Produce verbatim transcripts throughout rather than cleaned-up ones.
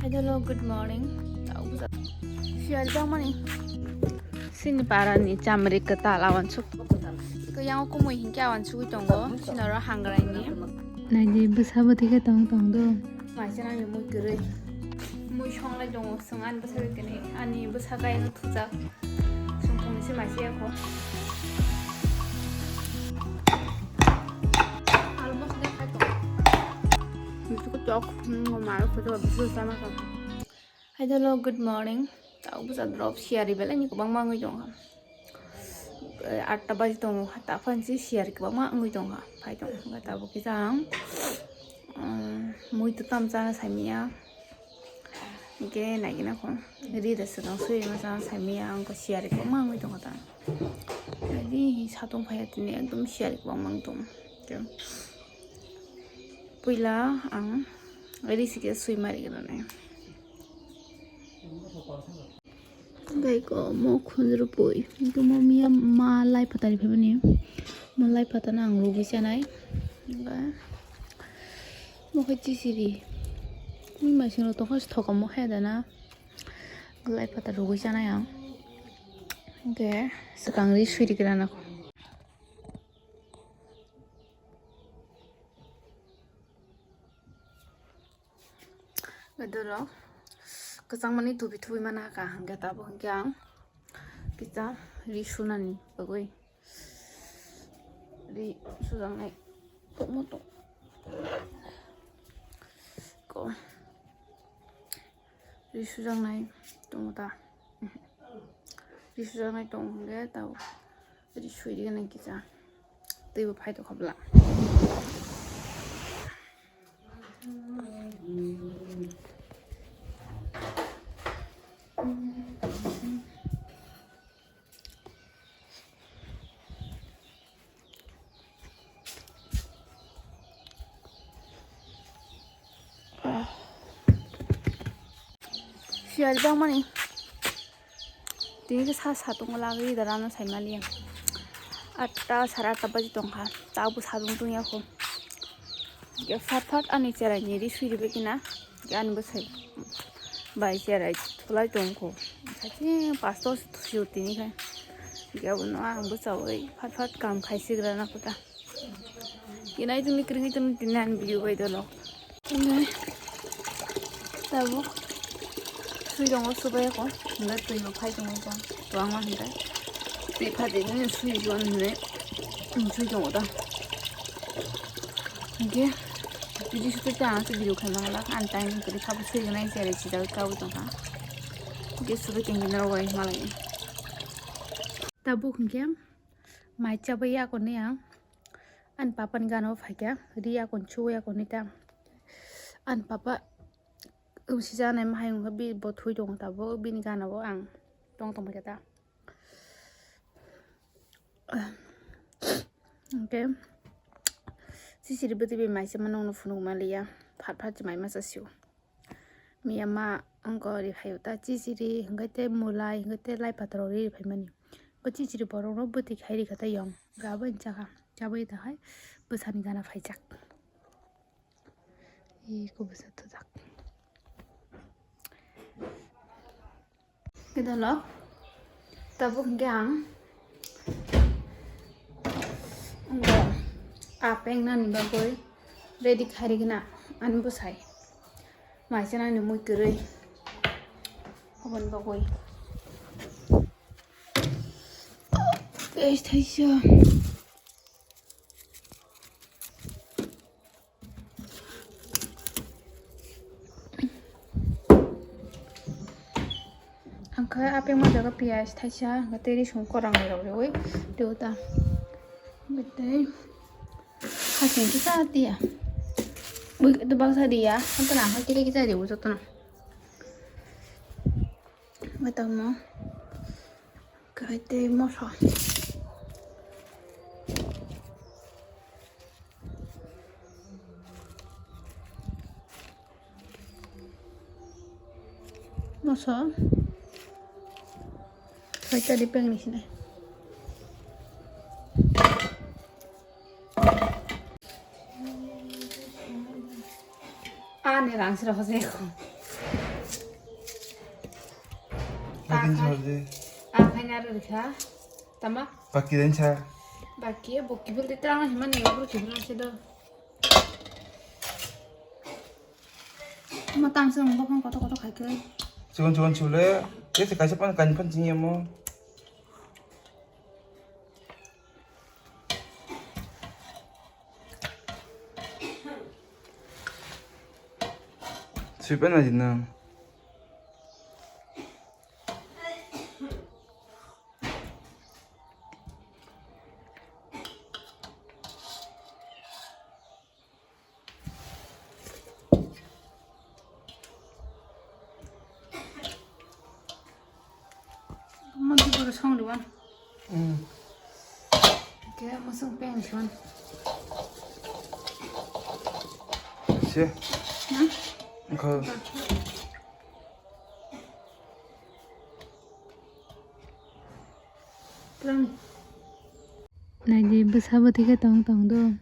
Hello, good morning. Siyar jangmani. Sini parani chamri kwtal awan suk. Ko yang kumui hinkhe awan sugui tongo. Sinaro hangraini. Naidi bwsa bwtwi khe tong tong do. Maisa nangni mui kwrwi. Mui songlai tongo, swng ani bwsa bai kwnwi. Ani bwsa kayang thujak. Songthomni se maisa yakho. Almost ne khai tongo. Biskut tok, hmm, maro khujo biskut sama tongo. Hai dolo, good morning. Tau bwsa drop siyari belai ni kwbangma wngwi tongkha. Eh, atta baji tongo, ta phan si siyari kwbangma wngwi tongkha. Phai tong, hwnkhe tabuk kisa ang, um, mui twtam chana saimanya. Hwnkhe naigina kho, ri da swkang sui ma chana saimanya, ang kho siyari kwbangma wngwi tongkha ta. Ri hi satung phaiya tini ekdom siyari kwbangma wng tong. Puila ang ri sikhe sui mari gwnanai. Bai ko mo khunjuru pui. Hwnkhe mo miya ma lai phatari phaimani. Mo lai phatano ang rugwi chanai. Hwnkhe mo khe chisiri. Mui maising rok tongkha se thokamo khe dana. Lai phatar rugwi chanai ang. Hwnkhe swkang ri sui rikra nang. Wedoro kwchangmani tubi tubi mana ka hwnkhe tabuk hwnkhe ang kisa ri sunani bagwi ri sujaknai tongmo tong ko ri sujaknai tongo ta ri sujaknai tongo hwnkhe tabuk. Ri sui ri nang kisa. Tei bo phai tongkha bwla. Siyar jangmani. Tini khe sa satung lagwi da rano saimaliya. Atta, sare atta baji tongkha. Tabuk satung tungya kho. Hwnkhe fat fat ani cheraini ri sui ribai kina. Hwnkhe ani bwsai bai cherai thulai tongkho. Hwnkhe pasto sio tini khe. Hwnkhe abono ang bwchaui fat fat kam khai sigra na kota. Kinai tumi kring tumi tini ani video bai dolo. Tabuk sui tongo, subai ko. Hingke twi bo phai tongo jang. Twangma hingke. Twi phadi nini sui juan hingke. Sui tongo da. Hingke. Twi sutu ta ang video khai mangala. An time kiri khabu sui gana isi are sijak kabu tongkha. Hingke subai tengki naro wai malai. Tabuk hingke. Mai chabai ya koni ang. An papa ni gana o phaikha, ri akon chuya koni ta. An papa, um, sija nai mahai wngkha, bi bo thui tongo tabuk, bini gana o ang tong tong phaikha ta. Hwnkhe, sisiri bwtwi bai mai se mano phunuk maliya, phat phat se mai masa sio. Miya ma wngkha ri phaio ta chichiri, hwnkhe tei mwlai, hwnkhe tei lai pataro ri phaimani. Bo chichiri borokno bwtwi khai rikha tei yong. Gabani chakha, chabai ta hai bwsani gana phaijak. Iko bwsa thujak. Kedalo, tabuk hwnkhe ang, ang apeng nani bagwi ready khai rikna ani bwsai. Maisa nani mui kwrwi. Aboni bagwi. Paste thaisa. Ang khe apeng ma jaga piyaj thaisa, ang khe tei risong kwrwng rok riwi twiwi ta. Tei. Hasing kisa tiya. Bui tu baksa diya. Ang khe nang khe kisa riwi jotono. Mai tamo. Khe tei moso. Moso. Khe tei pengni sinai. Ani rang sira hose ko. Pakin Akhai. Chordi. Akhai na rwkha. Tama? Baki den cha. Baki bo kibul de tang himani obro kibul se do. Mo tang se mo bokong koto koto khai kai. Chukon chukon chule. Ese kaisa pan kan pan chini mo. Sweet na jin na. Mo di boro song di wan. Hmm. Ke mo song peng di wan. Se. Hmm? Ko. Naidi bwsa bo tike tong tong do.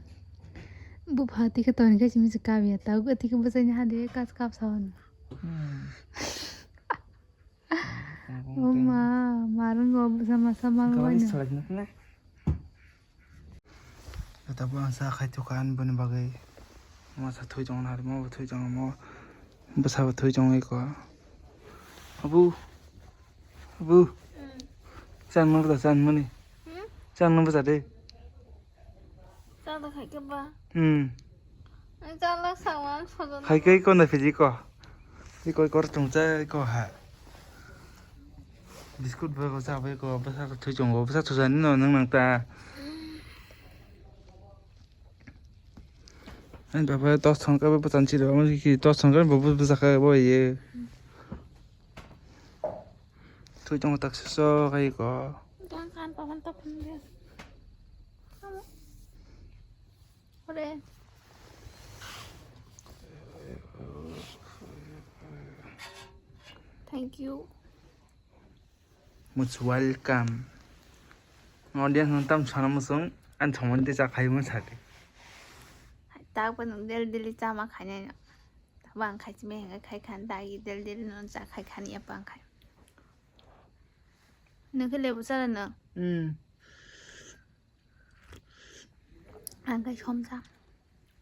Bupha tike tong khe simi se kabya tau tike bwsai ni hadi kas kap sa hwn. Hmm. O ma, marung go bwsa masa ma. Gawani wani. Salai na. Tabuk ang cha khai thokha ani boni bagwi. Mo cha thwi tongo nari mo bo thwi tongo mo. Bwsa bo thwi tongo eko. Abu. Abu. Hmm. Chan mo bwsa chan mani. Hmm? Chan mo bwsa de. Cha da khai khe ba? Hmm. Ang cha la sa wan sodo. Khai kai ko na phiji ko. Iko kor tung cha ko ha. Biskut ba ko cha ba ko bwsa thwi tongo bwsa thwi jani no nang nang ta. Ani baba tos thong ka ba patan chi ro mo ki tos thong ka ba bu za ka bo ye. Thui tong tak so ka ko. Kan kan pa kan ta pun dia. Ore. Thank you. Most welcome. Audience nang tam sana musung an thomon te cha khai mo sadi. Tak pa nung del del cha ma khai nai. Bang khai chime khai khan dagi del del non cha khai khan ya bang khai. Nung khe lebu cha na. Hmm. Ang khai som cha.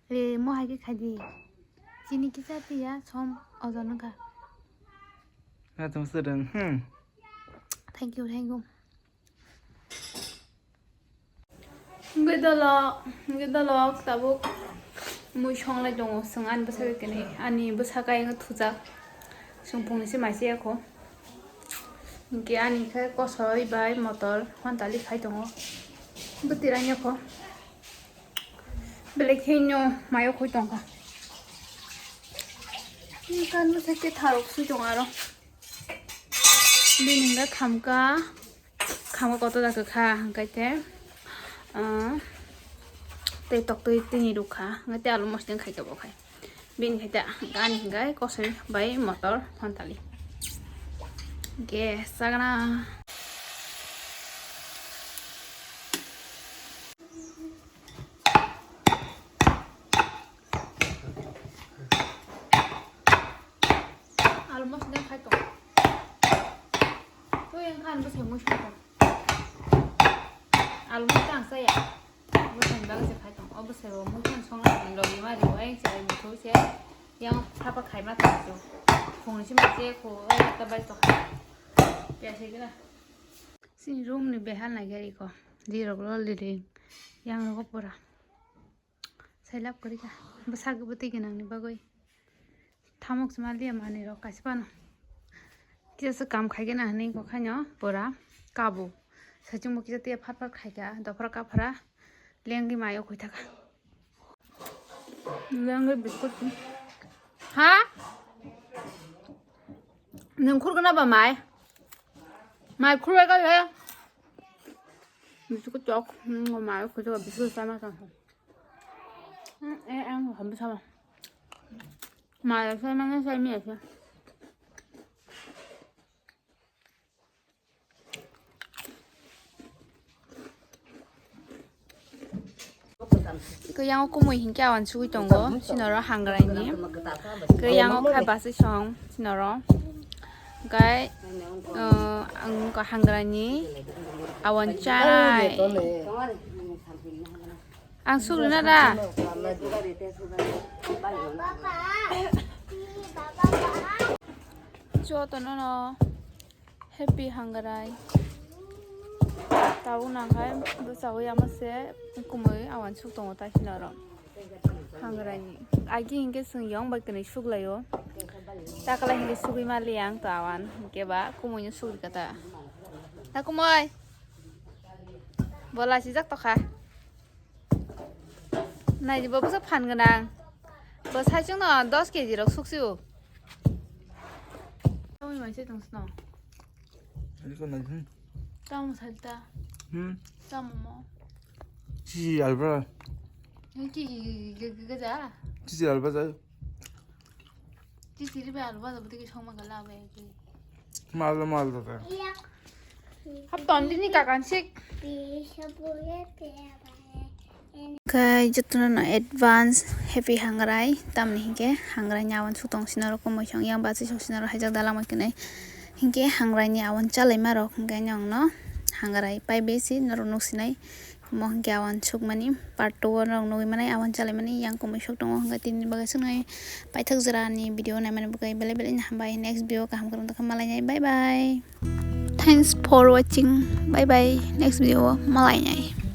Re mo hai khe khai di. Chini kisa tiya som ojon wngkha. Na tum sudung. Hmm. Thank you, thank you. Gidolo, gidolo tabuk mui songlai tongo. Sung ani bwsa kene ani bwsa kai thujak. Sung phungni se maise yakho. Hinkhe ani khe kosoi bai motor hontali khai tongo. Bwtwi rani kho. Belai kheno mayo khoi tongkha. Kan bwsa khe tharok sui tongo aro. Bini hwnba khamka, khamka kotor da kwkha, hwnkhai te, ah, tei toktwi tini rwkha, hwnkhai te alu mosodeng khai khe bo khai. Bini khai te ani hwnkhai kosoi bai motor hontali. Gas chagana. Almost den khai tong. Tui ang khan bwsai mui song tong. Almost ang saya. Bwsai bagwi se khai tong. O bwsai bo mui khan song na logi mari bo ang chai mui thoi se. Yang thapa khai ma tong. Phung si ma se kho o ta bai to khai. Ya se gina. Sini room ni behal nai gari ko. Di rok lo liring. Yang rok pura. Sailap kwrwi kha. Bwsakbo twi gwnangni bagwi. Thamuk sima liya manwi rok kaisa phano. Kisa se kam khai gana hwnwi kok haino pura kabo. Saichung bo kisa tiya phar phar khai kha. Dophra kaphra lengwi mayo khui thaka. Lengwi biskut. Ha? Nwng khurgwna ba mai? Mai khurwi ka le. Biskut chok. Nwng mayo khui thaka biskut sama sama. Hmm, eh, ang hambi sama. Mala sai mane sai mi ase. Kuyang kumui hinkhe awan sugui tongo, sinoro hangrai ni. Kuyang khai basi song, sinoro. Hwnkhe, uh, ang wngkha hangrani awan chanai. Ang sugrina da. Jotono no happy hangrai. Tabuk nangkhe bwsao yama se kumui awan suk tongo taisino oro. Hangrai ni. Agi hinkhe chwng yong bai kwnwi suklaio. Takla hinkhe sugwi mali ang to awan hinkhe ba kumui no sugri kata. Na kumui. Bo lachijak tokha. Naidi bo bwsa phan gwnang. Bo saichung no dos K G rok suksi o. Tamo mai se tong sno. Ani ko nai. Tamo salta. Hmm. Tamo mo. Chi alba. Ki ki ki ki ki ja. Chi chi alba ja. Chi chi ri ba alba da budi ki song ma gala ba ki. Mal mal da. Hap ton dini kakan sik. Khe jotono no advance happy hangrai, tamni hinkhe hangrai ni awan suk tong sinaro kumui song yang bachai song sinaro haijak dalangma kwnwi. Hinkhe hangrai ni awan chalaima rok hinkhe nongno hangrai pai besi norok nuk sinai. Omo hinkhe awan sukmani part two o norok nugwi manai awan chalaimani yang kumui sok tongo hinkhe tini bagwi swngnai paithak jora ni video naimani bagwi belai belai no hambai next video kaham kwrwng tongkha malainai bye bye. Thanks for watching. Bye bye. Next video o malainai.